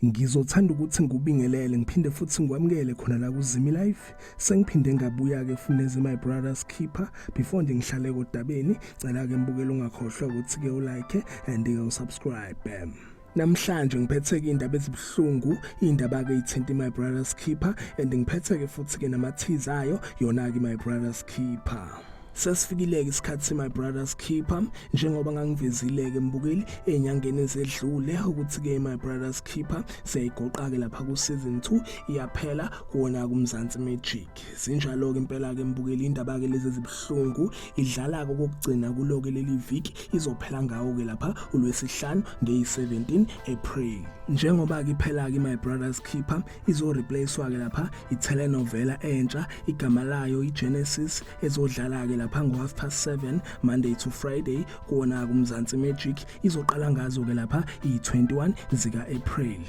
Ngizothanda ukuthi ngikubingelele ngiphinde futhi ngikwamukele khona la kuZimi Life. Sengiphinde ngabuya-ke futhi My Brother's Keeper. Before nje ngihlale kodabeni, cela-ke mbukelo ungakhohlwa ukuthi-ke ulike and-ke usubscribe. Namhlanje ngiphethe-ke iy'ndaba ezibuhlungu, iy'ndaba-ke ey'thinta i-My Brother's Keeper and ngiphethe-ke futhi-ke nama-teas ayo yona-ke i-My Brother's Keeper. Sesifikile-ke isikhathi se-My Brother's Keeper, njengoba ngangivezile-ke mbukeli ey'nyangeni ezedlule ukuthi-ke My Brother's Keeper siyayigoqa-ke lapha ku-season 2, iyaphela kuwona kuMzansi Magic. Zinjalo-ke impela-ke mbukeli indaba-ke lezi ezibuhlungu, idlala-ke okokugcina kulo-ke leli viki, izophela ngawo-ke lapha uLwesihlanu ngeyi-17 April. Njengoba-ke iphela-ke My Brother's Keeper, izoreplacewa-ke lapha i-telenovela entsha, igama layo i-Genesis, ezodlala-ke lapha ngo-7:30 Monday to Friday kuwona kuMzansi Magic, izoqala ngazo-ke lapha i-21 zika-April.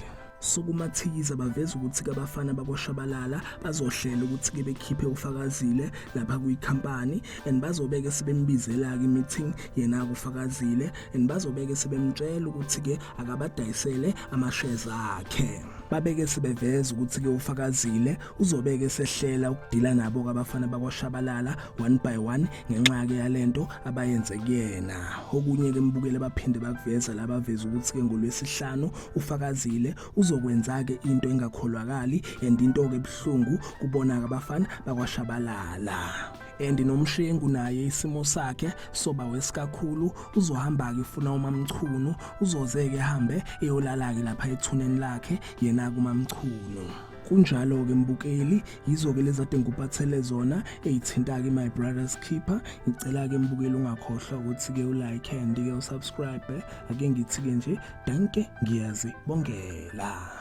So kumathikiza baveza ukuthi-ke abafana bakwaShabalala bazohlela ukuthi-ke bekhiphe uFakazile lapha kwikhampani and bazobeke sebembizela-ke i-meeting yena-ke uFakazile and bazobeke sebemtshela ukuthi-ke akabadayisele ama-shares akhe. Babeke sebeveza ukuthi-ke uFakazile uzobeke esehlela ukudila nabo-ke abafana bakwaShabalala one by one ngenxa-ke yalento abayenze kuyena. Okunye-ke mbukele baphinde bakuveza la, baveza ukuthi-ke ngolwesihlanu uFakazile uzokwenza-ke into engakholwakali and into-ke ebuhlungu kubona-ke abafana bakwaShabalala. And noMshengu naye isimo sakhe soba wesikakhulu, uzohamba-ke efuna uMamchunu, uzoze-ke ehambe eyolala-ke lapha ethuneni lakhe yena kuMamchunu. Kunjalo-ke mbukeli, yizo-ke lezi ade ngikuphathele zona ey'thinta-ke My Brother's Keeper. Ngicela-ke mbukeli ungakhohlwa ukuthi-ke ulike and-ke usubscribe. Ake ngithi-ke nje danke, ngiyazibongela.